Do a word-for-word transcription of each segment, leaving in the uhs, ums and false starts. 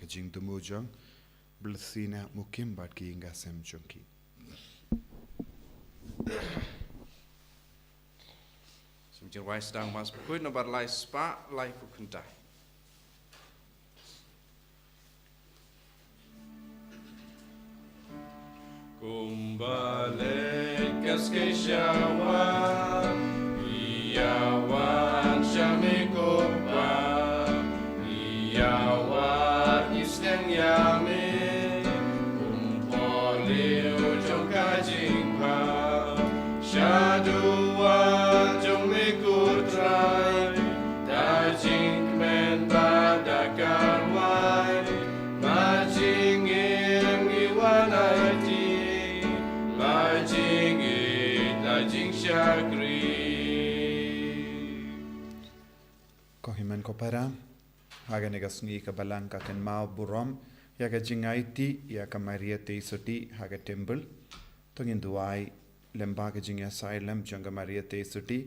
jingthmu jong Blessina Mukim bad ki ïing ki sem jong ki. Sum Jingrwai Sdang Mas Bakhuid nombar lai spah lai phew khyndai. Kumba leit ka skei sha wan, ïa wan sha me ko Pa, ïa wan ki sdang ïa me, kum por liu jong ka jingpang, sha duwan jong me ko Trai, da jingkmen bad da ka rwai, ba jingim ngi wan aiti, ba jingïeit, ba jingshakri. Ko hynmen ko para, ha kane ka sngi ka Balang ka kynmaw burom ïa ka jingaiti ïa ka Maria Theisotti ha ka temple. To ngin duwai lyngba ka jingïasai lem jong ka Maria Theisotti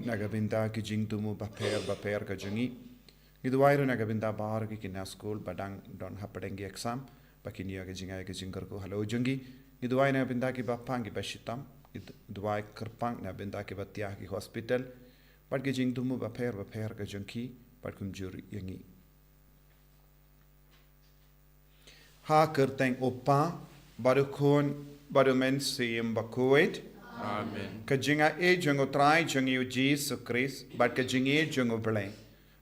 na ka bynta ki jingthmu bapher bapher ka jong ngi. Ngi duwai ruh na ka bynta baroh ki khynnah skul ba dang don hapdeng ki exam, ba kin ïoh ka jingai ka jingkyrkhu halor jong ki. Ngi duwai na ka bynta kiba pang kiba shitom, ngi duwai kyrpang na ka bynta kiba thiah ki hospital, bad ki jingthmu bapher bapher ka jong ki, bad kumjuh ïa ngi. Ha ka kyrteng u Kpa, bad u Khun, bad u Mynsiem Bakhuid. Amen. Ka jingai jong u Trai jong ngi u Jisu Khrist, bad ka jingïeit jong u Blei,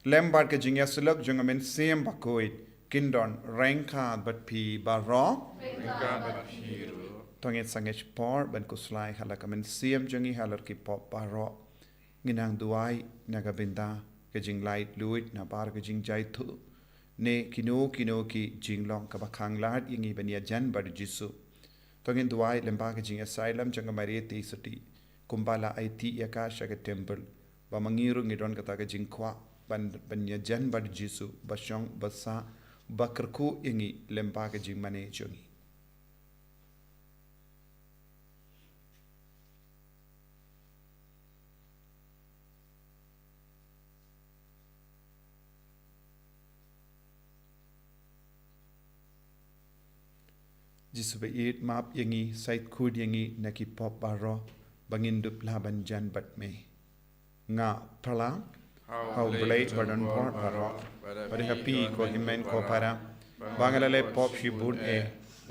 lem bad ka jingïasyllok jong u Mynsiem Bakhuid, kin don ryngkat bad phi baroh. Ryngkat bad phi ruh. To ngin sangeh por ban khuslai ha la ka mynsiem jong ngi halor ki pop baroh. Ngin nang duwai na ka bynta ka jinglaitluid na bar ka jingjaithuh, ne kino kino ki jinglong kaba khanglad ïa ngi ban ïajan bad u Jisu. To ngin duwai lyngba ka jingïasai lem jong ka Maria Theisotti, kumba la aiti ïa ka sha ka temple, ba ma ngi ruh ngi don kata ka jingkwah ban, ban ïajan bad u Jisu, ba shong, ba sah, ba kyrkhu ïa ngi lyngba ka jingmane jong ngi. Jisu ba ïeit, map ïa ngi, sait khuid ïa ngi na ki pop baroh, ba ngin dup lah ban jan bad me. Nga pyrshang ha u Blei badonbor baroh, bad ha phi ko hynmen ko para, ba nga la leh pop shibun eh,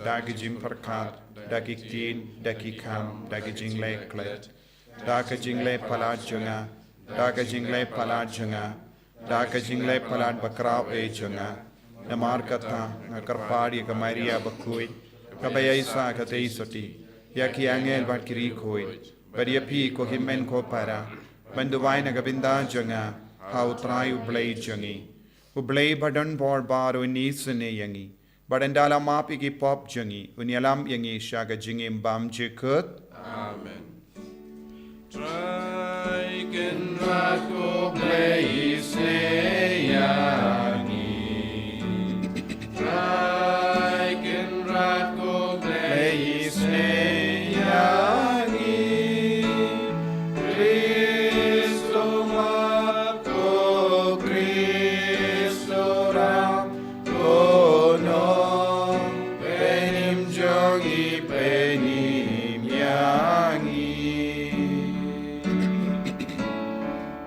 da ki jingpyrkhat, da ki ktien, da ki kam, da ki jingleh klet, da ka jingleh palat jong nga, da ka jingleh palat jong nga, da ka jingleh palat bakhraw eh jong nga. Namar kata nga kyrpad ïa ka Maria Bakhuid, kaba ïaisah ka Theisotti, ïa ki angel bad ki riewkhuid, bad ïa phi ko hynmen ko para, ban duwai na ka bynta jong nga ha u Trai u Blei jong ngi. U Blei badonbor baroh un isynei ïa ngi, bad ynda la map ïa ki pop jong ngi, un ïalam ïa ngi sha ka jingim bym jukut. Amen. Trai Kynrad ko Blei isynei ïa ngi. Trai Kynrad ko Blei isynei ïa ngi. Khrist u map, ko Khrist u rap, ko Nongpynim jong ngi, pynim ïa ngi.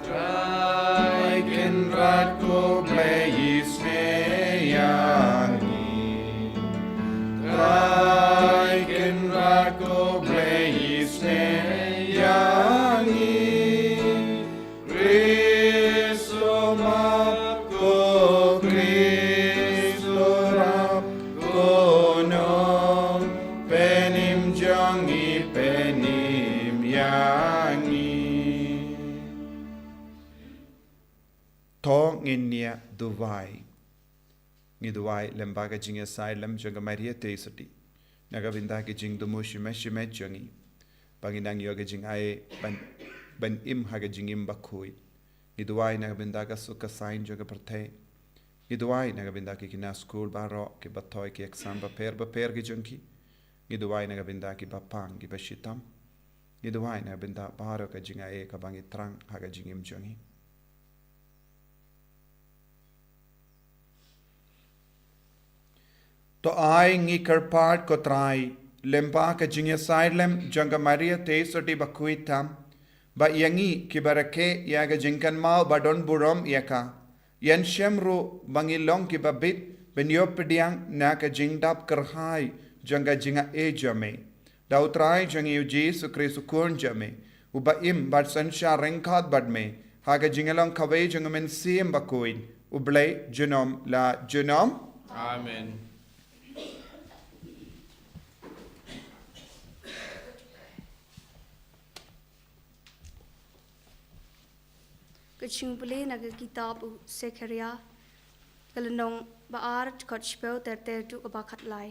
Trai Kynrad ko Blei isynei ïa ngi. Trai Kynrad ko Blei isynei ïa ngi. Khrist u map, ko Khrist u rap, ko Nongpynim jong ngi, pynim ïa ngi. To ngin ïa duwai. Ngi duwai lyngba ka jingïasai lem jong ka Maria Theisotti, na ka bynta ki jingthmu shimet shimet jong ngi, ba ngin nang ïoh ka jingai ban, ban im ha ka jingim bakhuid. Ngi duwai na ka bynta ka suk ka saiñ jong ka pyrthei. Ngi duwai na ka bynta ki khynnah skul baroh kiba thoi ki exam bapher bapher ki jong ki. Ngi duwai na ka bynta kiba pang kiba shitom. Ngi duwai na ka bynta baroh ka jingai kaba ngi thrang ha ka jingim jong ngi. To ai ngi kyrpad, ko Trai, lyngba ka jingïasaid lem jong ka Maria Theisotti bakhuid tam, ba ïa ngi kiba rakhe ïa ka jingkynmaw ba don burom ïa ka, ïan shem ruh ba ngi long kiba bit ban ïoh pdiang na ka jingdap kyrhai jong ka jingaiei jong me. Da U Trai jong ngi U Jisu Khrist U Khun jong me, uba im bad synshar ryngkat bad me ha ka jinglong kawei jong U Mynsiem Bakhuid, U Blei junom la junom. Amen. Ka jingpule na ka kitab u Sekharia, ka lynnong ba ar, dkhot shiphew ter ter haduh kaba khatlai.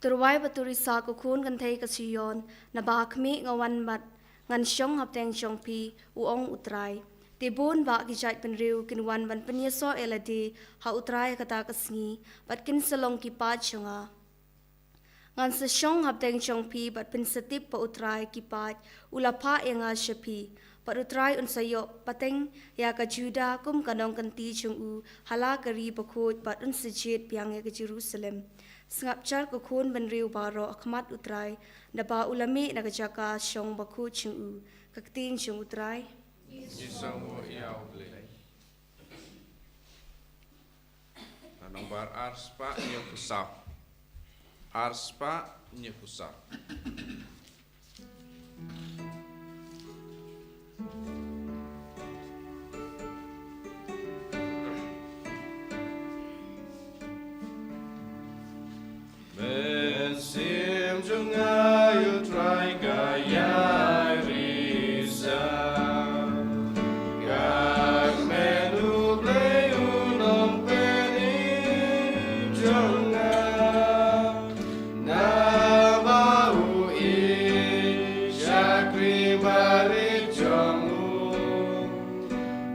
To rwai bad to risa, ko khun kynthei ka Sion, naba khmih nga wan bad ngan shong hapdeng jong phi, u ong U Trai. Te bun bah ki jaitbynriew kin wan ban pynïasoh ïa lade ha U Trai ha kata ka sngi, bad kin sa long ki paid jong nga. Ngan sa shong hapdeng jong phi bad phin sa tip ba U Trai ki paid u la phah ïa nga sha phi, bad U Trai un sa ïoh pateng ïa ka Judah kum ka nongkynti jong u ha la ka ri bakhuid, bad un sa jied biang ïa ka Jerusalem. Sngap jar, ko khun bynriew baroh, ha khmat U Trai, naba u la mih na ka jaka shong bakhuid jong u. Ka ktien jong U Trai. Ngi sngewbha ïa U Blei. Ka nombar ar spah hynñiew phew saw. Ar spah hynñiew phew saw. Mynsiem jong nga, ïa U Trai ka ïai risa. Ka kmen U Blei u nongpynim jong nga, naba u ïeit shakri barit jong u.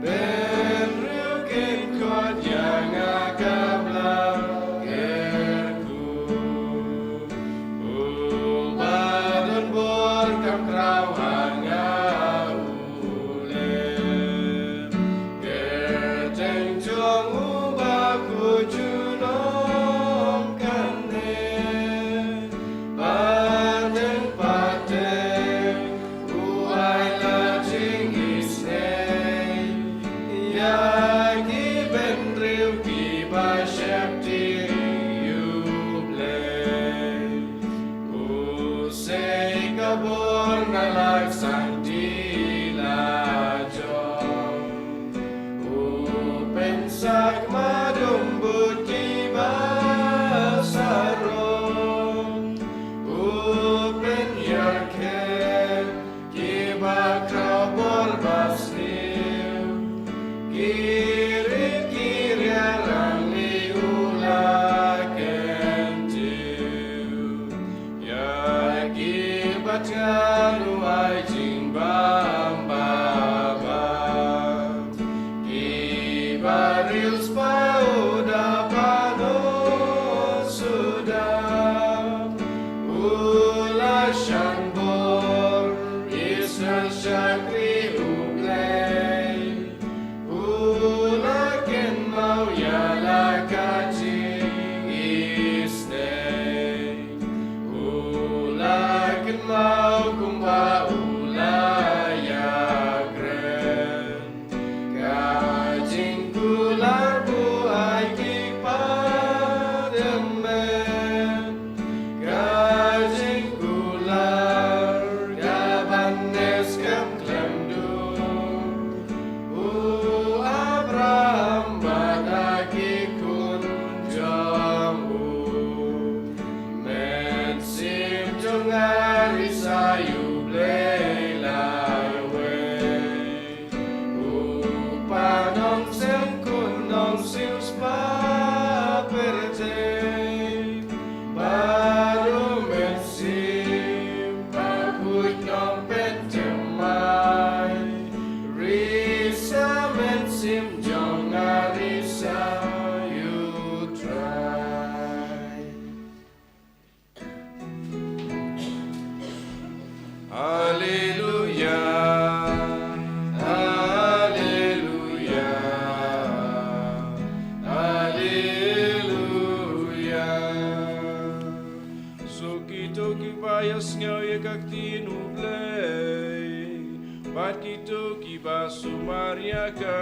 Bynriew kin khot ïa nga ka Bla Kyrkhu. Uba don bor kam khraw ha nga u leh. Kyrteng jong u bakhuid junom. Ïa sngew ïa ka ktien U Blei bad kito kiba sumar ïa ka.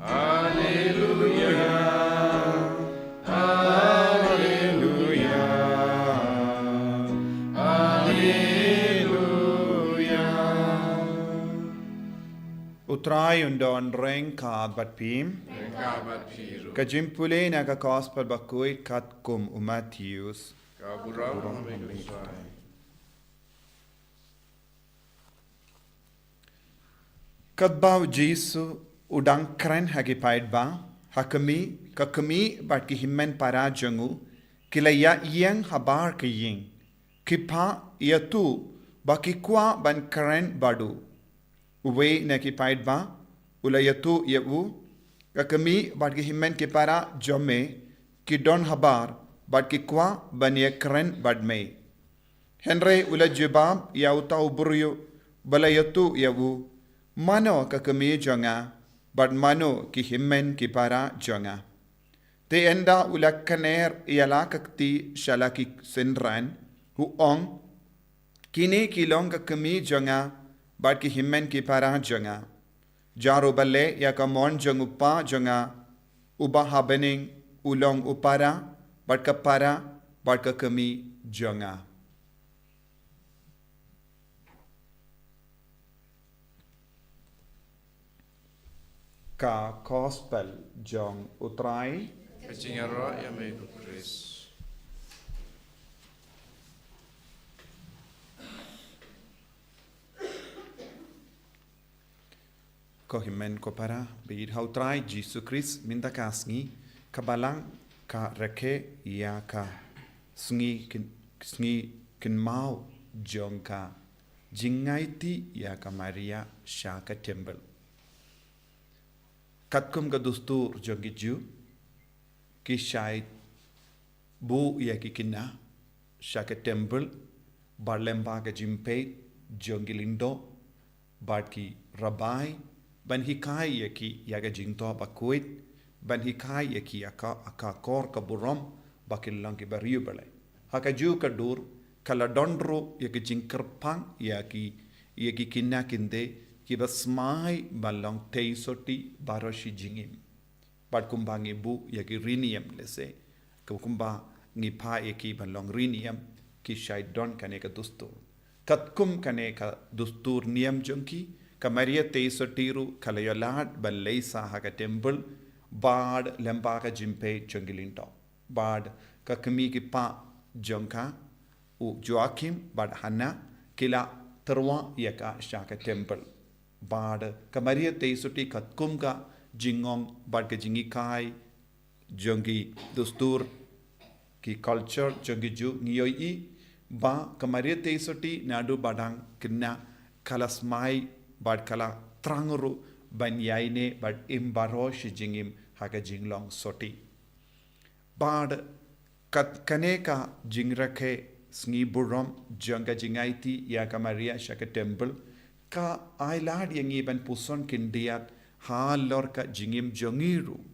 Alleluia. Alleluia. Alleluia. U Trai un don ryngkat bad phi. Ryngkat bad phi ruh. Ka jingpule na ka Gospel bakhuid katkum u Mathaios. Ka burom ha me ko Trai. Katba u Jisu u dang kren ha ki paidbah, ha kmie, ka kmie bad ki hynmen para jong u ki la ïa ïeng habar ka ïing. Ki phah ïa uto ba ki kwah ban kren bad u. Uwei na ki paidbah u la ïathuh ïa u, ka kmie bad ki hynmen ki para jong me ki don habar bad ki kwah ban ïa kren bad me. Hynrei u la jubab ïa uta u briew ba la ïathuh ïa u, mano ka kmie jong nga bad mano ki hynmen ki para jong nga. Te ynda u la kner ïa la ka kti sha la ki synran, u ong, kine ki long ka kmie jong nga bad ki hynmen ki para jong nga. Jar uba leh ïa ka mon jong u Kpa jong nga uba ha bneng u long u para bad ka para bad ka kmie jong nga. Ka Gospel jong u Trai. Ka jingïaroh ïa me ko Khrist. Ko hynmen ko para ba ïeit ha u Trai Jisu Khrist, mynta ka sngi ka Balang ka rakhe ïa ka sngi kyn-, sngi kynmaw jong ka jingaiti ïa ka Maria sha ka temple. Katkum ka dustur jong ki Jiw, ki shait buh ïa ki kynna sha ka temple bad lyngba ka jingpeit jong ki lyngdoh bad ki rabbi ban hikai ïa ki ïa ka jingthoh bakhuid, ban hikai ïa ki ïa ka, ïa ka akor ka burom ba kin long ki briew ba leh. Ha kajuh ka dur ka la don ruh ïa ka jingkyrpang ïa ki, ïa ki kynna kynthei kiba smai ban long tei sotti baroh shi jingim. Bad kumba ngi buh ïa ki riniam lehse, kumba ngi phah ïa ki ban long riniam, ki shait don kane ka dustur. Katkum kane ka dustur niam jong ki, ka Maria tei sotti ruh ka la ïoh lad ban leit sah ha ka temple bad lyngba ka jingpeit jong ki lyngdoh. Bad ka kmie ki phah jong ka, u Joachim bad Hannah, ki la tyrwa ïa ka sha ka temple. Bad ka Maria tei sotti katkum ka jingong bad ka jinghikai jong ki dustur, ki culture jong ki Jiw, ngi ïohi ba ka Maria tei sotti naduh ba dang khynnah ka la smai bad ka la thrang ruh ban ïaineh bad im baroh shi jingim ha ka jinglong sotti. Bad kat-, kane ka jingrakhe sngi burom jong ka jingaiti ïa ka Maria sha ka temple ka ai lad ïa ngi ban puson khyndiat halor ka jingim jong ngi ruh,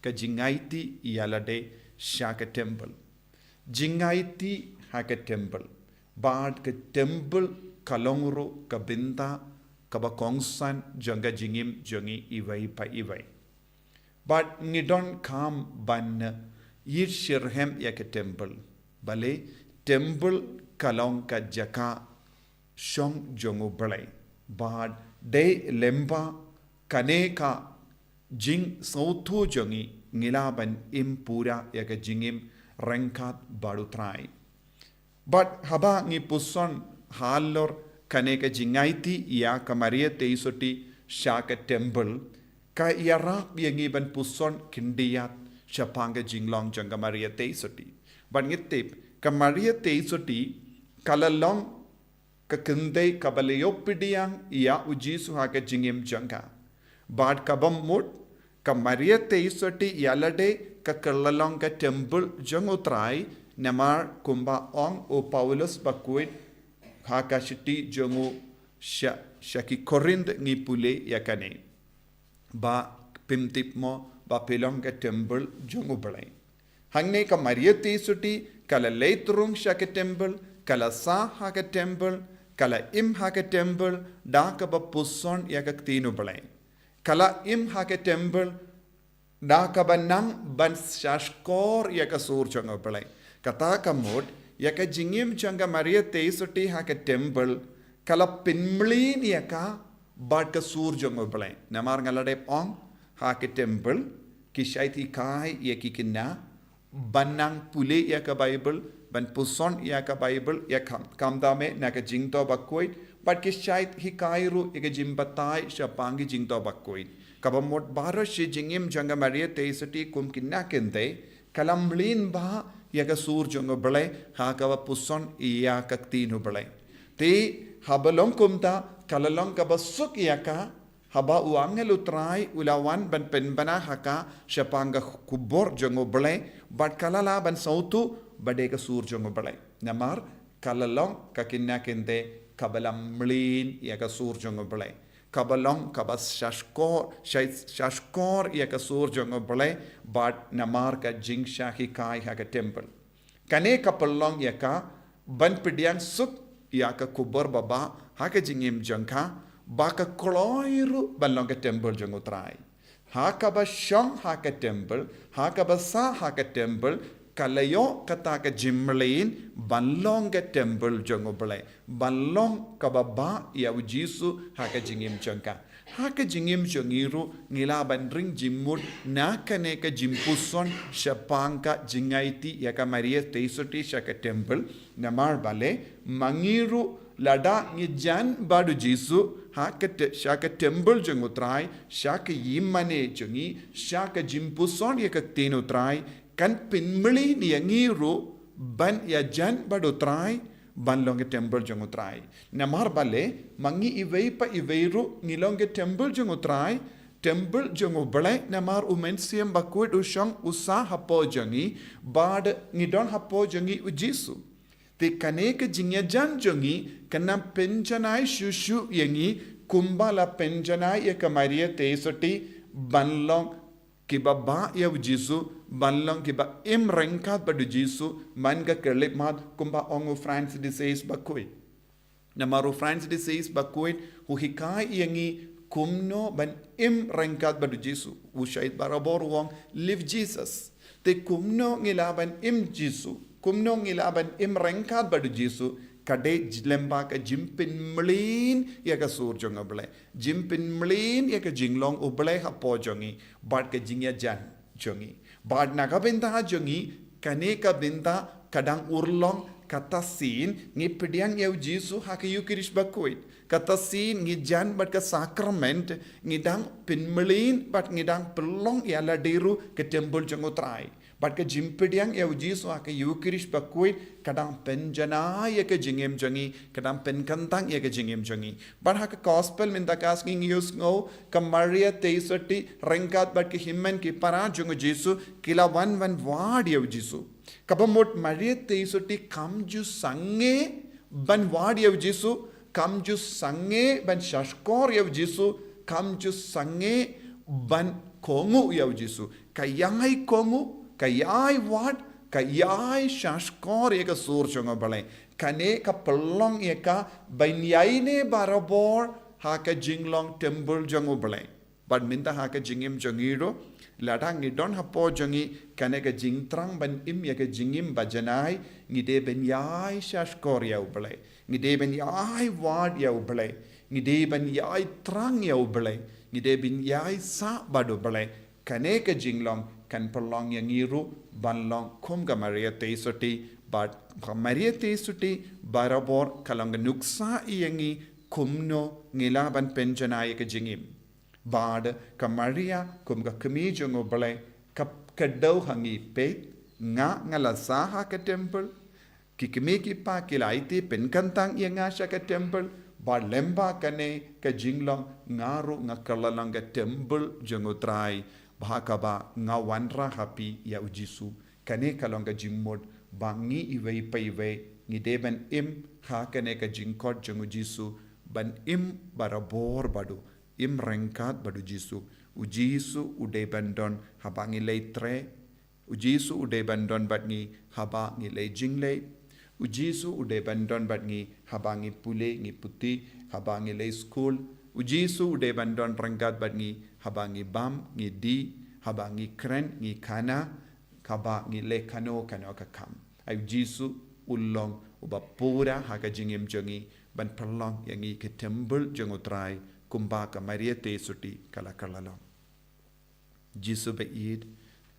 ka jingaiti ïa lade sha ka temple. Jingaiti ha ka temple. Bad ka temple ka long ruh ka bynta kaba kongsan jong ka jingim jong ngi iwei pa iwei. Bad ngi donkam ban ïeit shitrhem ïa ka temple. Balei, temple ka long ka jaka shong jong U Blei. Bad dei lyngba kane ka jingsngewthuh jong ngi, ngi lah ban im pura ïa ka jingim ryngkat bad U Trai. Bad haba ngi puson halor kane ka jingaiti ïa ka Maria tei sotti sha ka temple, ka ïarap ïa ngi ban puson khyndiat shaphang ka jinglong jong ka Maria tei sotti. Bad ngi tip ka Maria tei sotti ka la long ka kynthei kaba la ïoh pdiang ïa U Jisu ha ka jingim jong ka. Bad kaba mut ka Maria tei sotti ïa lade ka kylla long ka temple jong U Trai, namar kumba ong u Paulus bakhuid ha ka shithi jong u sha, sha ki Korinth ngi pule ïa kane. Ba phim tip mo ba phi long ka temple jong U Blei. Hangne ka Maria Theisotti, ka la leit rung sha ka temple, ka la sah ha ka temple, ka la im ha ka temple, da kaba puson ïa ka ktien u Blei. Ka la im ha ka temple, da kaba nang ban shahshkor ïa ka sur jong u Blei. Kata ka mut, ïa ka jingim jong ka Maria Theisotti ha ka temple, ka la pynmlien ïa ka bad ka sur jong u Blei. Namar nga la dep ong, ha ka temple, ki shait hikai ïa ki khynnah, ban nang pule ïa ka Bible, ban puson ïa ka Bible, ïa kam, kam dame na ka jingthoh bakhuid, bad ki shait hikai ruh ïa ka jingbatai shaphang ka jingthoh bakhuid. Kaba mut baroh shi jingim jong ka Maria Theisotti kum khynnah kynthei, ka la mlien bha ïa ka sur jong u Blei, ha kaba puson ïa ka ktien u Blei. Te, haba long kumta, ka la long kaba suk ïa ka, haba u angel u Trai, u la wan ban pynbna ha ka, shaphang ka khubor jong u Blei, bad ka la lah ban sngewthuh, ba dei ka sur jong u Blei. Namar, ka la long, ka khynnah kynthei, kaba la mlien ïa ka sur jong u Blei. Kaba long, kaba shahshkor, shah-, shahshkor ïa ka sur jong u Blei, bad namar ka jingshah hikai ha ka temple. Kane ka pynlong ïa ka, ban pdiang suk ïa ka khubor babha, ha ka jingim jong ka, ba ka kloi ruh ban long ka temple jong u Trai. Ha kaba shong ha ka temple, ha kaba sah ha ka temple, ka la ïoh kata ka jingmlien, ban long ka temple jong u Blei, ban long kaba bah ïa u Jisu ha ka jingim jong ka. Ha ka jingim jong ngi ruh ngi lah ban ring jingmut na kane ka jingpuson shaphang ka jingaiti ïa ka Maria Theisotti sha ka temple, namar balei, ma ngi ruh lada ngi jan bad u Jisu, ha ka te-, sha ka temple jong u Trai, sha ka ïingmane jong ngi, sha ka jingpuson ïa ka ktien u Trai, kan pynmlien ïa ngi ruh, ban ïajan bad u Trai, ban long ka temple jong u Trai. Namar balei, ma ngi iwei pa iwei ruh, ngi long ka temple jong u Trai, temple jong u Blei, namar u Mynsiem Bakhuid u shong u sah hapoh jong ngi, bad ngi don hapoh jong ngi u Jisu. Te kane ka jingïajan jong ngi, kan nang pynjanai shuh shuh ïa ngi, kumba la pynjanai ïa ka Maria Theisotti, ban long kiba bah ïa u Jisu, ban long kiba im ryngkat bad u Jisu, man ka khyllipmat kumba ong u Francis de Sales bakhuid. Namar u Francis de Sales bakhuid, u hikai ïa ngi kumno ban im ryngkat bad u Jisu. U shait barabor u ong, live Jesus. Te kumno ngi lah ban im Jisu, kumno ngi lah ban im ryngkat bad u Jisu, ka dei j-, lyngba ka jingpynmlien ïa ka sur jong u Blei. Jingpynmlien ïa ka jinglong u Blei hapoh jong ngi, bad ka jingïajan jong ngi. Bad na ka bynta jong ngi, kane ka bynta ka dang urlong kata sien, ngi pdiang ïa u Jisu ha ka Eucharist bakhuid. Kata sien ngi jan bad ka sakrament, ngi dang pynmlien bad ngi dang pynlong ïa lade ruh ka temple jong u Trai. Bad ka jingpdiang ïa u Jisu ha ka Eucharist bakhuid, ka dang pynjanai ïa ka jingim jong ngi, ka dang pynkyntang ïa ka jingim jong ngi. Bad ha ka gospel mynta ka sngi ngi ïohsngew, ka Maria Theisotti, ryngkat bad ki hynmen ki para jong u Jisu, ki la wan ban wad ïa u Jisu. Kaba mut Maria Theisotti kam ju sangeh ban wad ïa u Jisu, kam ju sangeh ban shahshkor ïa u Jisu, kam ju sangeh ban kohnguh ïa u Jisu. Ka ïai kohnguh, ka ïai wad, ka ïai shahshkor ïa ka sur jong u Blei. Kane ka pynlong ïa ka ban ïaineh barabor ha ka jinglong temple jong u Blei. Bad mynta ha ka jingim jong ngi ruh, lada ngi don hapoh jong ngi kane ka jingthrang ban im ïa ka jingim bajanai, ngi dei ban ïai shahshkor ïa u Blei. Ngi dei ban ïai wad ïa u Blei. Ngi dei ban ïai thrang ïa u Blei. Ngi dei ban ïai sah bad u Blei. Kane ka jinglong kan pynlong ïa ngi ruh ban long kum ka Maria Theisotti, bad ka Maria Theisotti barabor ka long ka nuksa ïa ngi kumno ngi lah ban pynjanai ïa ka jingim. Bad ka Maria kum ka kmie jong u Blei ka kdew ha ngi, peit, nga nga la sah ha ka temple, ki kmie ki kpa ki la aiti pynkyntang ïa nga sha ka temple, bad lyngba kane ka jinglong nga ruh nga kylla long ka temple jong u Trai, bad ha kaba nga wanrah ha phi ïa u Jisu. Kane ka long ka jingmut ba ngi iwei pa iwei ngi dei ban im ha kane ka jingkhot jong u Jisu, ban im barabor bad u, im ryngkat bad u Jisu. U Jisu u dei ban don haba ngi leit trei, U Jisu u dei ban don bad ngi haba ngi leh jingleh. U Jisu u dei ban don bad ngi haba ngi pule, ngi puthi, haba ngi leh skul. U Jisu u dei ban don ryngkat bad ngi haba ngi bam, ngi dih, haba ngi kren, ngi khana, haba ngi leh kano kano ka kam. Ai u Jisu u long uba pura ha ka jingim jong ngi ban pynlong ïa ngi ki templ jong U Trai, kumba ka Maria Theisotti ka la kylla long. Jisu ba ïeit,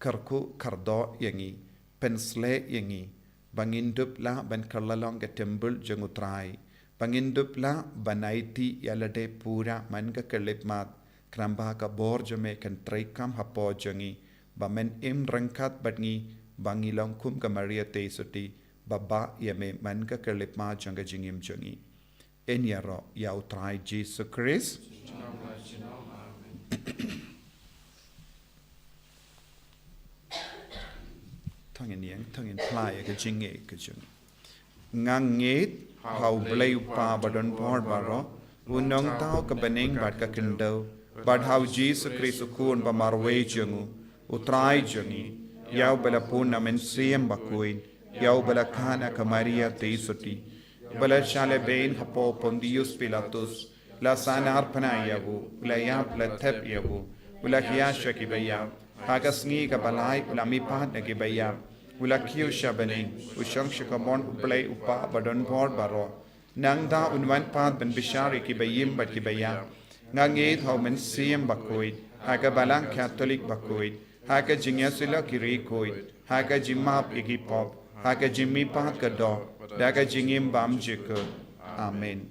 kyrkhu kyrdoh ïa ngi, pynshlei ïa ngi, ba ngin dup lah ban kylla long ka templ jong U Trai, ba ngin dup lah ban aiti ïa lade pura man ka khyllipmat, khnang ba ka bor jong me kan treikam hapoh jong ngi, ba men im ryngkat bad ngi, ba ngi long kum ka Maria Theisotti, ba bah ïa me man ka khyllipmat jong ka jingim jong ngi. Yn ïaroh ïa U Trai Jisu Khrist. To ngin ïeng, to ngin phla ïa ka jingngeit ka jong ngi. Nga ngeit ha U Blei U Kpa badonbor baroh, U Nongthaw ka bneng bad ka khyndew, bad ha U Jisu Khrist U Khun ba marwei jong U, U Trai jong ngi, ïa uba la pun na Mynsiem Bakhuid, ïa uba la kha na ka Maria Theisotti, uba la shah lehbeiñ hapoh Pontius Pilatus, la sahnarphna ïa u, u la ïap, la thep ïa u, u la khia sha kiba ïap, ha ka sngi kaba lai u la mihpat na kiba ïap, u la kiew sha bneng, u shong sha kamon U Blei U Kpa badonbor baroh. Nangta un wan pat ban bishar ïa kiba im bad kiba ïap. Nga ngeit ha U Mynsiem Bakhuid, ha ka Balang Katholik bakhuid, ha ka jingïasyllok ki riewkhuid, ha ka jingmap ïa ki pop, ha ka jingmihpat ka doh, da ka jingim bymjukut. Amen.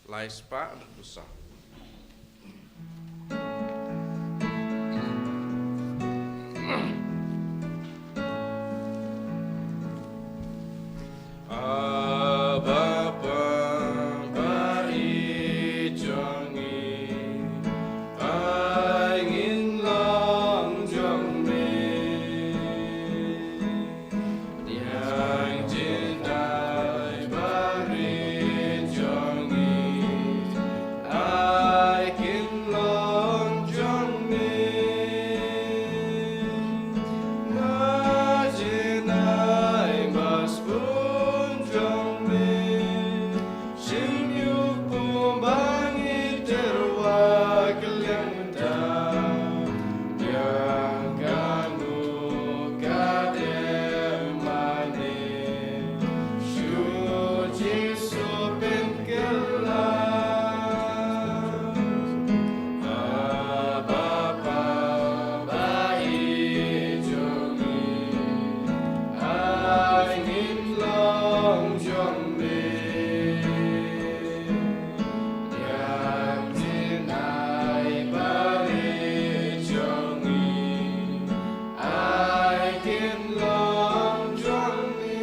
Lai spah dud busa. Abba Father, ba ïeit jong ngi, ai ngin long jong me. Niang jingdai bad rit jong ngi, ai kin long jong me. Nga jingdai bad sbun jong me. Shim ïa u kum ba ngi tyrwa kylliang bynta. Biang ka ngu ka dem mane. Shu Jisu pynkylla. Abba Father, ba ïeit jong ngi, ai ngin long jong me. Niang jingdai bad rit jong ngi, ai kin long jong me.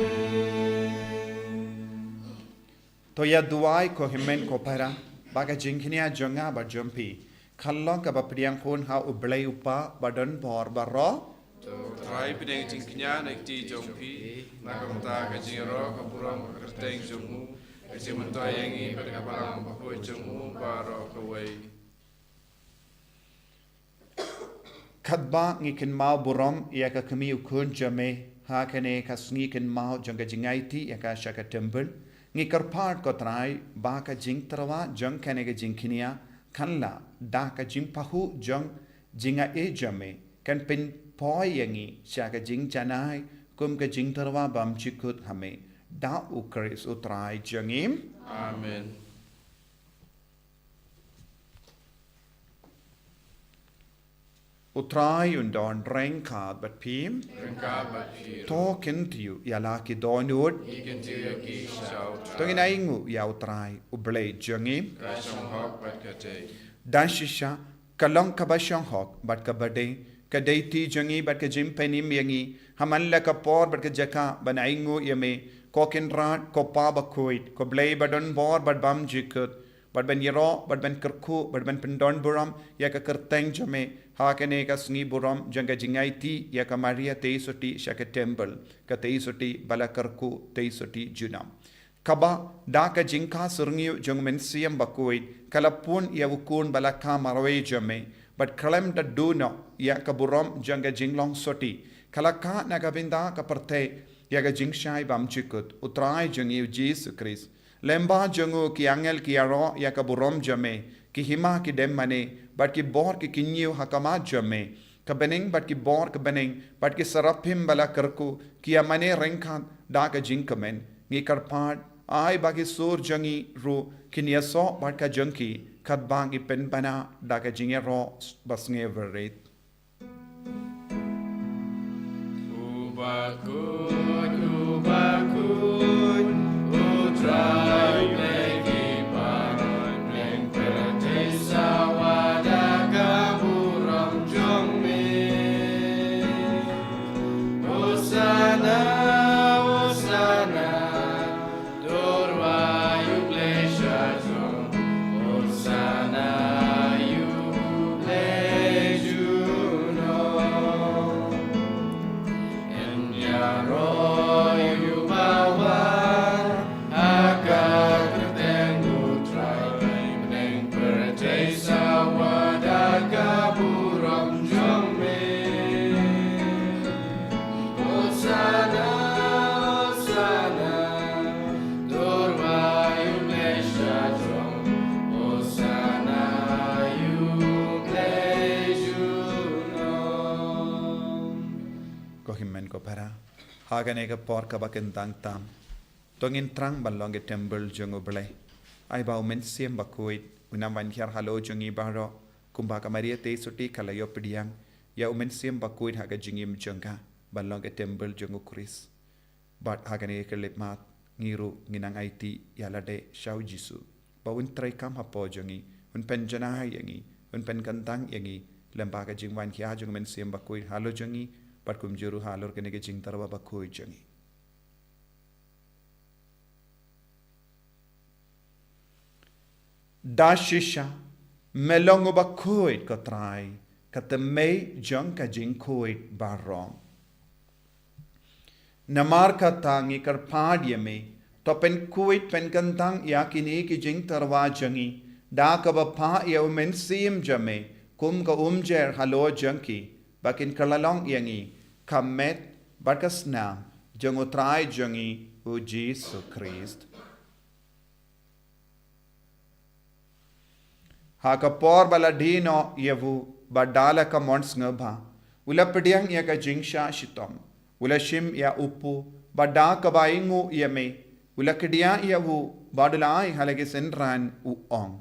To ïa duwai ko hynmen ko para, ba ka jingkñia jong nga bad jong phi kan long kaba pdiang khun ha U Blei U Kpa badonbor baroh. To U Trai pdiang jingkñia na ka kti jong phi, na ka bynta ka jingïaroh, ka burom, ka kyrteng jong u, ka jingmyntoi ïa ngi bad ka Balang Bakhuid jong u baroh kawei. Katba ngi kynmaw burom ïa ka kmie u khun jong me ha kane ka sngi kynmaw jong ka jingaiti ïa ka sha ka templ, ngi kyrpad ko Trai ba ka jingtyrwa jong kane ka jingkñia kan lah da ka jingpahuh jong jingai jong me, kan pynpoi ïa ngi sha ka jingjanai kum ka jingtyrwa bymjukut ha me, da U Khrist U Trai jong ngi. Amen. U Trai un don ryngkat bad phi. Ryngkat bad phi. To kyntiew ïa la ki dohnud. Ngi kyntiew ïa ki sha U Trai. To ngin ainguh ïa U Trai U Blei jong ngi. Ka shong hok bad ka dei. Da shisha ka long kaba shong hok bad kaba dei, ka dei kti jong ngi bad ka jingpynim ïa ngi ha man la ka por bad ka jaka ban ainguh ïa me, ko Kynrad, ko Pa Bakhuid, ko Blei badonbor bad bymjukut, bad ban ïaroh, bad ban kyrkhu, bad ban pyndonburom ïa ka kyrteng jong me ha kane ka sngi burom jong ka jingaiti ïa ka Maria Theisotti sha ka templ, ka Theisotti ba la kyrkhu, Theisotti junom. Kaba da ka jingkha syrngiew jong U Mynsiem Bakhuid ka la pun ïa U Khun ba la kha marwei jong me, bad khlem da duh noh ïa ka burom jong ka jinglong sotti, ka la kah na ka bynta ka pyrthei ïa ka jingshai bymjukut U Trai jong ngi U Jisu Khrist. Lyngba jong u ki angel ki ïaroh ïa ka burom jong me, ki hima ki dem mane, bad ki bor ki kynñiew ha khmat jong me. Ka bneng bad ki bor ka bneng, bad ki seraphim ba la kyrkhu, ki ïa mane ryngkat da ka jingkmen. Ngi kyrpad, ai ba ki sur jong ngi ruh kin ïasoh bad ka jong ki, katba ngi pynbna da ka jingïaroh basngewrit. U bakhuid, u bakhuid, U Trai U Blei ki paid, bneng pyrthei sawa da ka burom jong me. Hosana, Hosana, dur ïa U Blei sha jrong. Hosana ïa U Blei junom. Yn ïaroh ïa uba wan ha ka kyrteng U Trai, bneng pyrthei sawa da ka burom jong me. Hosana, Hosana, dur ïa U Blei sha jrong. Hosana ïa U Blei junom. Ko hynmen ko para, ha kane ka por kaba kyntang tam, to ngin thrang ban long ki templ jong U Blei. Ai ba U Mynsiem Bakhuid un nang wan hiar halor jong ngi baroh, kumba ka Maria Theisotti ka la ïoh pdiang ïa U Mynsiem Bakhuid ha ka jingim jong ka, ban long ki templ jong U Khrist. Bad ha kane ka khyllipmat, ngi ruh ngin nang aiti ïa lade sha U Jisu, ba un treikam hapoh jong ngi, un pynjanai ïa ngi, un pynkyntang ïa ngi lyngba ka jingwan hiar jong U Mynsiem Bakhuid halor jong ngi, bad kumjuh ruh halor kane ka jingtyrwa bakhuid jong ngi. Da shisha me long uba khuid, ko Trai, ka tymmen jong ka jingkhuid baroh. Namar kata ngi kyrpad ïa me, to pynkhuid pynkyntang ïa kine ki jingtyrwa jong ngi da kaba phah ïa U Mynsiem jong me, kum ka umjer halor jong ki, ba kin kylla long ïa ngi ka met bad ka snam jong U Trai jong ngi U Jisu Khrist. Ha ka por ba la die noh ïa u, bad da la ka mon sngewbha, u la pdiang ïa ka jingshah shitom, u la shim ïa u paw, bad da kaba ainguh ïa me, u la kdiah ïa u, bad u la ai ha la ki synran, u ong: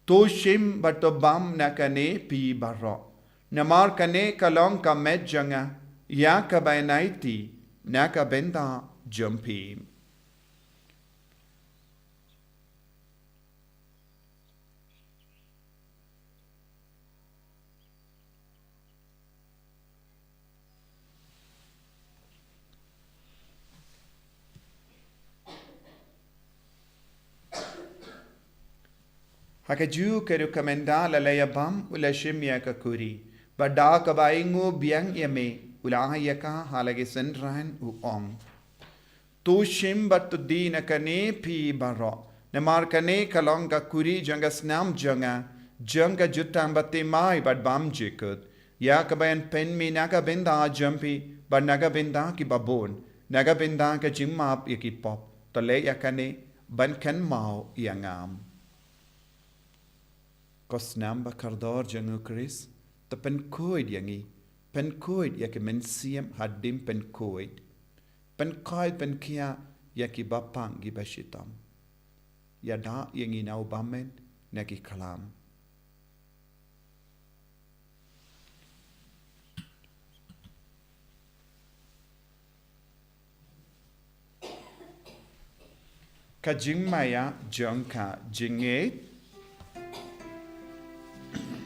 To shim bad to bam na kane phi baroh, namar kane ka long ka met jong nga, ïa kaba yn aiti na ka bynta jong phi. Ha kajuh ka rukom, ynda la ïa bam, u la shim ïa ka khuri, bad da kaba ainguh biang ïa me, u la ai ïa ka ha la ki synran, u ong: To shim bad to die na kane phi baroh, namar kane ka long ka khuri jong ka snam jong nga, jong ka jutang bathymmai bad bymjukut, ïa kaba yn pynmih na ka bynta jong phi bad na ka bynta ki babun, na ka bynta ka jingmap ïa ki pop. To leh ïa kane ban kynmaw ïa nga. Ko snam ba kordor jong U Khrist, to pynkhuid ïa ngi, pynkhuid ïa ki mynsiem hadien pynkhuid, pynkhuid pynkhiah ïa ki bapang ki bashitom. Ïada ïa ngi na u bymman na ki khlam. Ka jingmaïa jong ka jingngeit.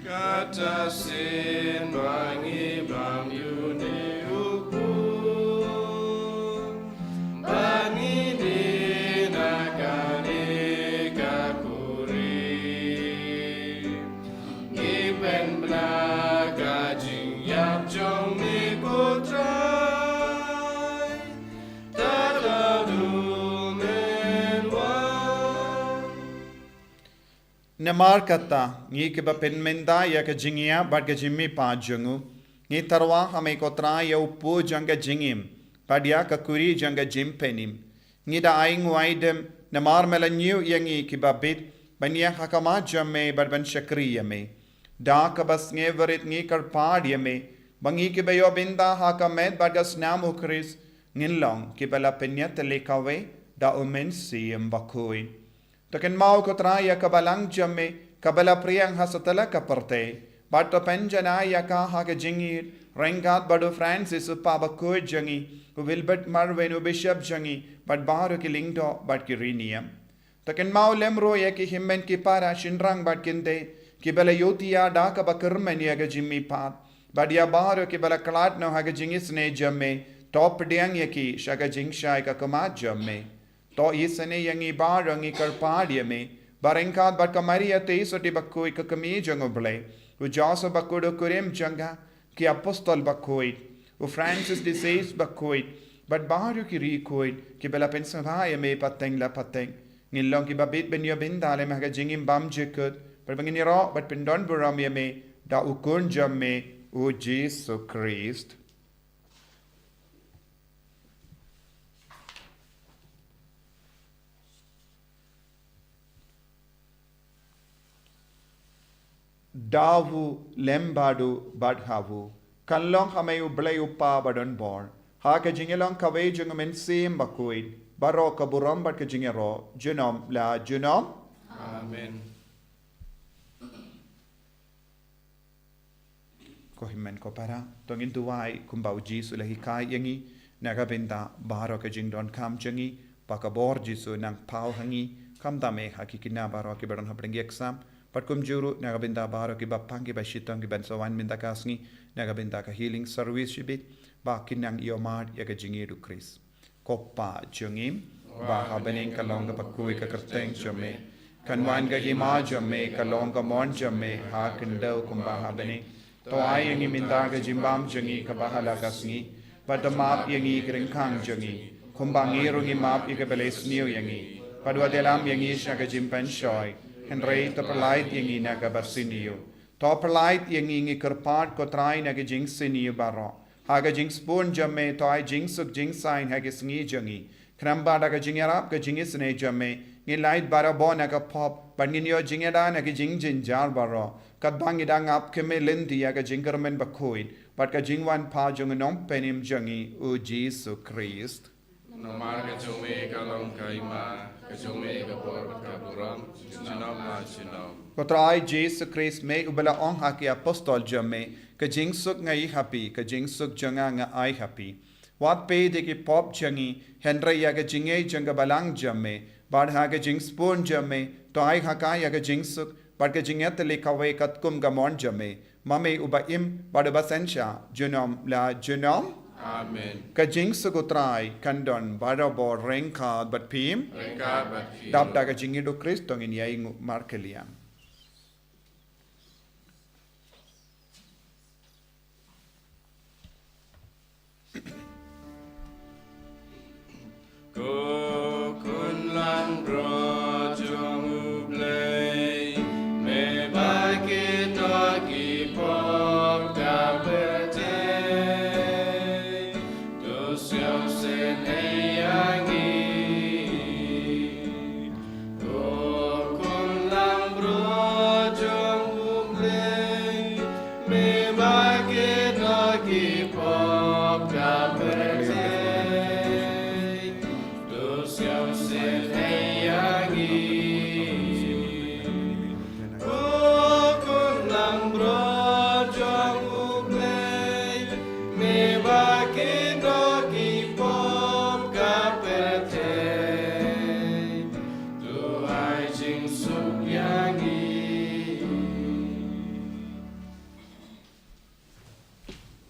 Kata shisien ba ngi bam ïa une u paw, ba ngi die na kane ka khuri, ngi pynbna ka jingïap jong me, ko Trai, tad haduh men wan. Namar kata, ngi kiba pynmynta ïa ka jingïap bad ka jingmihpat jong u, ngi tyrwa ha me ko Trai ïa u pud jong ka jingim, bad ïa ka kuri jong ka jingpynim. Ngi da ai nguaidem, namar me la ñiew ïa ngi kiba bit, ban ïeng ha khmat jong me bad ban shakri ïa me. Da kaba sngewrit ngi kyrpad ïa me, ba ngi kiba ïoh bynta ha ka met bad ka snam u Khrist, ngin long kiba la pynïatylli kawei da u Mynsiem Bakhuid. To kynmaw ko Trai ïa ka balang jong me, kaba la phriang ha satlak ka pyrthei. Bad to pynjanai ïa ka ha ka jingïeit, ryngkat bad u Francis u Papa bakhuid jong ngi, u Wilbert Marwin u Bishop jong ngi, bad baroh ki lyngdoh bad ki riewniam. To kynmaw lem ruh ïa ki hynmen ki para shynrang bad kynthei, kiba la ïohi ïa da kaba kyrmen ïa ka jingmihpat. Bad ïa baroh kiba la khlad noh ha ka jingisynei jong me, to pdiang ïa ki sha ka jingshai ka khmat jong me. To isynei ïa ngi baroh ngi kyrpad ïa me, ba ryngkat bad ka Maria Theisotti bakhuid ka kmie jong u Blei, u Joseph bakhuid u kurim jong ka, ki apostol bakhuid, u Francis de Sales bakhuid, bad baroh ki riewkhuid, kiba la pynsngewbha ïa me pateng la pateng. Ngin long kiba bit ban ïoh bynta lem ha ka jingim bymjukut, bad ba ngin ïaroh bad pyndonburom ïa me, da u Khun jong me, u Jisu Khrist. Da u lem bad u bad ha u, kan long ha me u Blei u Kpa badonbor, ha ka jingïalong kawei jong u Mynsiem Bakhuid, baroh ka burom bad ka jingïaroh, junom la junom. Amen. Ko hynmen ko para, to ngin duwai kumba u Jisu u la hikai ïa ngi, na ka bynta baroh ka jingdonkam jong ngi, ba ka bor Jisu un nang paw ha ngi, khamtam eh ha ki khynnah baroh kiba don hapdeng ki exam, bad kumjuh ruh na ka bynta baroh kiba pang kiba shitom kiban sa wan mynta ka sngi, na ka bynta ka healing service shibit, ba kin nang ïohmad ïa ka jingïeit u Khrist. Ko Kpa jong ngi, ba ha bneng, kan long kaba khuid ka kyrteng jong me. Kan wan ka hima jong me, kan long ka mon jong me, ha khyndew kumba ha bneng. To ai ïa ngi mynta ka jingbam jong ngi kaba ha la ka sngi. Bad to map ïa ngi ki ryngkang jong ngi, kumba ngi ruh ngi map ïa kiba leh sniew ïa ngi. Bad wat ïalam ïa ngi sha ka jingpynshoi, hynrei to pyllait ïa ngi na kaba sniew. To pyllait ïa ngi, ngi kyrpad ko Trai, na ka jingsniew baroh. Ha ka jingsbun jong me to ai jingsuk jingsaiñ ha ki sngi jong ngi. Khnang ba da ka jingïarap ka jingisynei jong me, ngin lait barabor na ka pop, bad ngin ïoh jingïada na ki jingjynjar baroh. Katba ngi dang ap khmih lynti ïa ka jingkyrmen bakhuid, bad ka jingwan pat jong u Nongpynim jong ngi u Jisu Khrist. Namar ka jong me ka long ka hima, ka jong me ka bor bad ka burom, junom la junom. Ko Trai Jisu Khrist, me uba la ong ha ki apostol jong me, ka jingsuk nga ai ha phi, ka jingsuk jong nga nga ai ha phi. Wat peit ïa ki pop jong ngi, hynrei ïa ka jingngeit jong ka balang jong me, bad ha ka jingsbun jong me, to ai ha ka ïa ka jingsuk, bad ka jingïatylli kawei katkum ka mon jong me. Ma me uba im, bad uba synshar, junom la junom. Amen. Ka jingsuk u Trai kan don barabor ryngkat bad phi. Ryngkat bad phi. Dap da ka jingïeit u Khrist to ngin ïai nguh markylliang. Ko Khun langbrot jong U Blei, me ba kynnoh ki pop ka pyrthei, to sngewsynei ïa ngi. Ko Khun langbrot jong U Blei, me ba kynnoh ki pop ka pyrthei, to sngewsynei ïa ngi. Ko Khun langbrot jong U Blei, me ba kynnoh ki pop ka pyrthei, to ai jingsuk ïa ngi.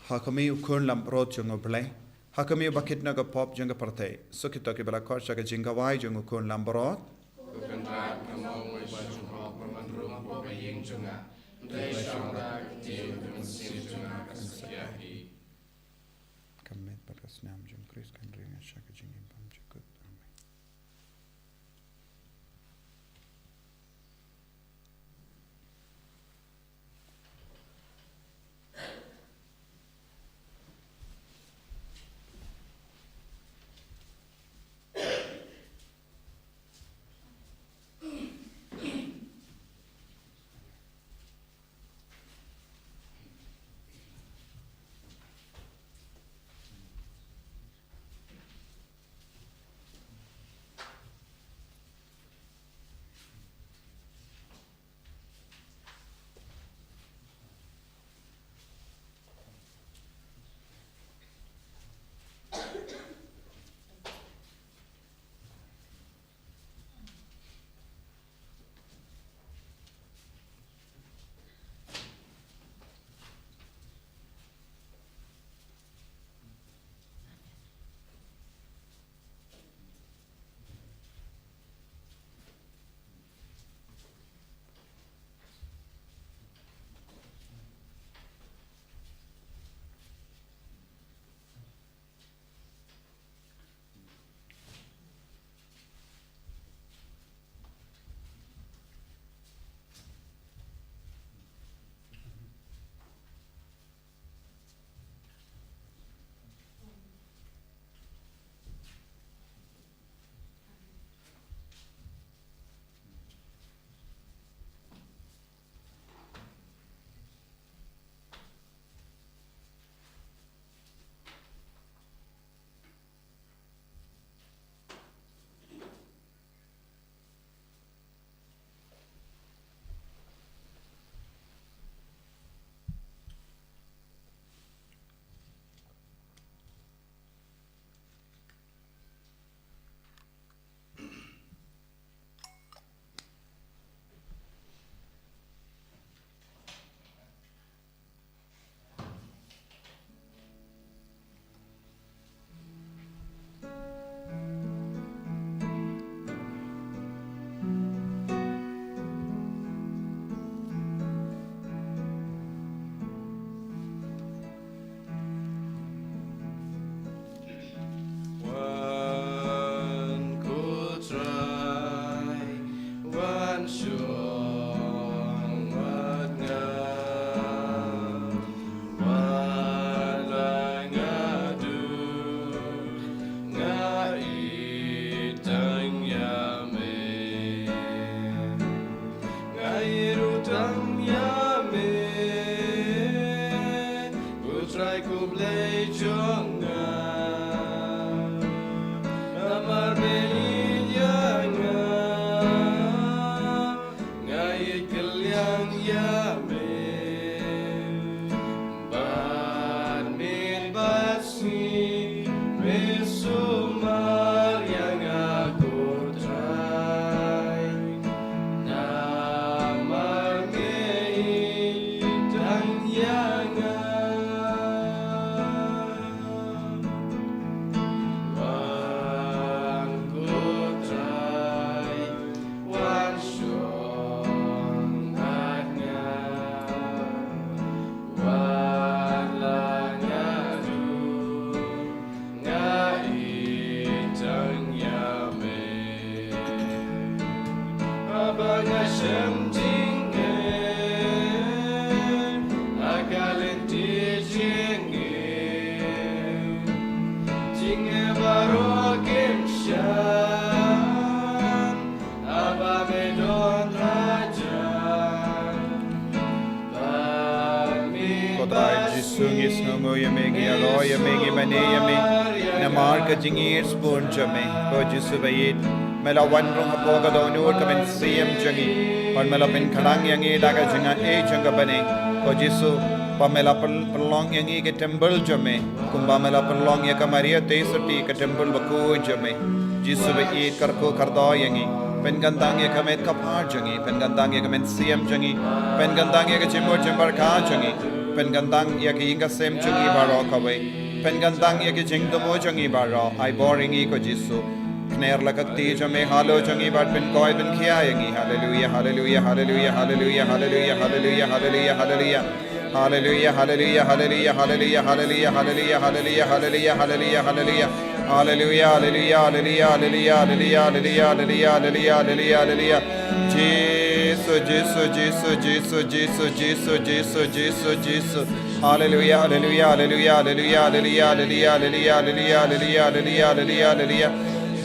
Ha khmih, U Khun langbrot jong U Blei. Ha khmih, uba kynnoh ka pop jong ka pyrthei. Suk ito kiba la khot sha ka jingkhawai jong U Khun langbrot. Ko Kynrad, nga mong ïa ka jingrwai jong phi, ban rum hapoh ka ïing jong nga. Hynrei shong da ka ktien ka mynsiem jong nga kan sa ïa hi. Ka met bad ka snam jong U Khrist kan ri ïa nga sha ka jingim bymjukut. Amen. jong nga. Namar me ïeit ïa nga, nga ïeit kylliang ïa me. Bad miet bad sngi me sumar ïa nga, ko Trai. Namar me ïeit tang ïa nga. Wan, ko Trai, wan shong ha nga. Wan la nga duh, nga ïeit tang ïa me. Haba nga shem jingeh ha ka lynti jingeh, jingeh baroh kim shah. Haba me don hajan. Ko Trai Jisu, ngi sngewnguh ïa me, ngi ïaroh ïa me, ngi mane ïa me namar ka jingïeit sbun jong me. Ko Jisu ba ïeit, me la wan rung hapoh ka dohnud ka mynsiem jong ngi, bad me la pynkhlaiñ ïa ngi da ka jingaiei jong ka bneng. Ko Jisu, ba me la pyn-, pynlong ïa ngi ka templ jong me, kumba me la pynlong ïa ka Maria Theisotti ka templ bakhuid jong me. Jisu ba ïeit, kyrkhu kyrdoh ïa ngi. Pynkyntang ïa ka met ka phad jong ngi, pynkyntang ïa ka mynsiem jong ngi, pynkyntang ïa ka jingmut jingpyrkhat jong ngi, pynkyntang ïa ka ïing ka sem jong ngi baroh kawei, pynkyntang ïa ka jingthmu jong ngi baroh. Ai bor ïa ngi, ko Jisu. Khner la ka kti jong me halor jong ngi bad pynkhiah, pynkhiah ïa ngi. Haleluia, haleluia, haleluia, haleluia, haleluia, haleluia, haleluia, haleluia. Haleluia, haleluia, haleluia, haleluia, haleluia, haleluia, haleluia, haleluia, haleluia, haleluia. Haleluia, haleluia, haleluia, haleluia, haleluia, haleluia, haleluia, haleluia, haleluia. Jisu, Jisu, Jisu, Jisu, Jisu, Jisu, Jisu, Jisu, Jisu. Haleluia, haleluia, haleluia, haleluia, haleluia, haleluia, haleluia, haleluia, haleluia, haleluia, haleluia.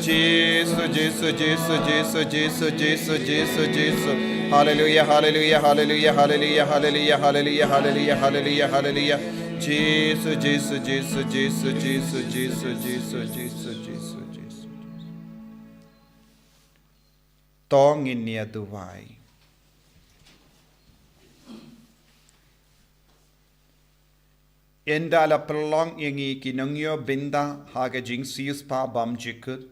Jisu, Jisu, Jisu, Jisu, Jisu, Jisu, Jisu, Jisu. Haleluia, haleluia, haleluia, haleluia, haleluia, haleluia, haleluia, haleluia, haleluia. Jisu, Jisu, Jisu, Jisu, Jisu, Jisu, Jisu, Jisu, Jisu. To ngin ïa duwai. Ynda la pynlong ïa ngi ki nongïoh bynta ha ka jingsiewspah bymjukut,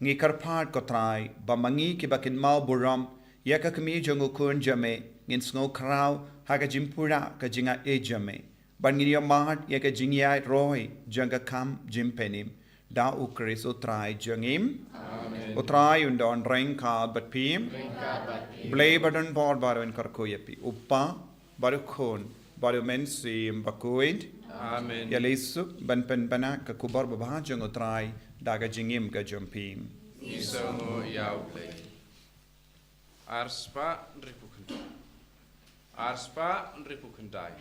ngi kyrpad, ko Trai, ba ma ngi kiba kynmaw burom ïa ka kmie jong u Khun jong me, ngin sngew khraw ha ka jingpura ka jingaiei jong me. Ban ngin ïohmad ïa ka jingïaid roi jong ka kam jingpynim. Da u Khrist u Trai jong ngi. Amen. U Trai un don ryngkat bad phi. Ryngkat bad phi. Blei ba don bor baroh un kyrkhu ïa phi. U Kpa, bad u Khun, bad u Mynsiem Bakhuid. Amen. Ïaleh suk ban pynbna ka khubor babha jong u Trai da ka jingim ka jong phi. Ngi sngewnguh ïa u Blei. Arspah hynriewphew khyndai. Arspah hynriewphew khyndai.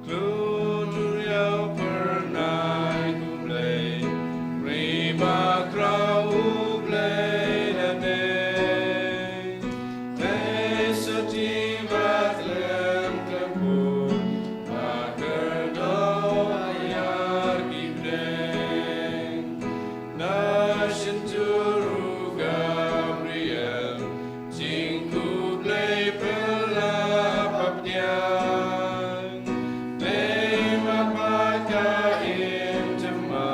Klun uriaw pernai ku Blei, ri ba kraw u Blei lane. Te sa ti ba klem klem ku, ba kyrdoh ayar ki bneng. Na shyntur u Gabriel, jingkhublei pynlap hapdeng. Dei ma ka im jemma,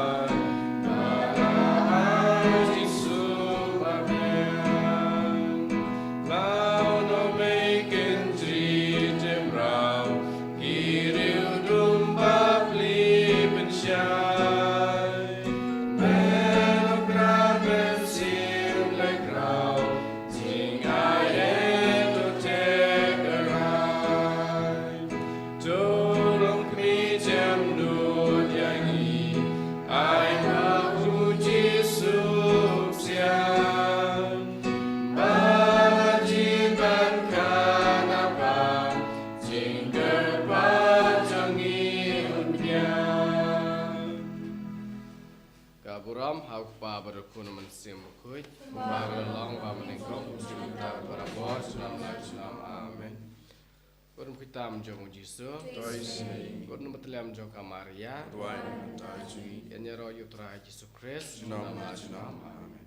ba la ai Burom ha u Kpa bad u Khun, Mynsiem Bakhuid. Uba la long, uba mynnyngkong, u jingmyntoi barabor, junom la junom. Amen. Burom khuid tam jong u Jisu. Burom khuid tam jong ka Maria. Ïa ïaroh ïa u Trai Jisu Khrist. Junom la junom. Amen.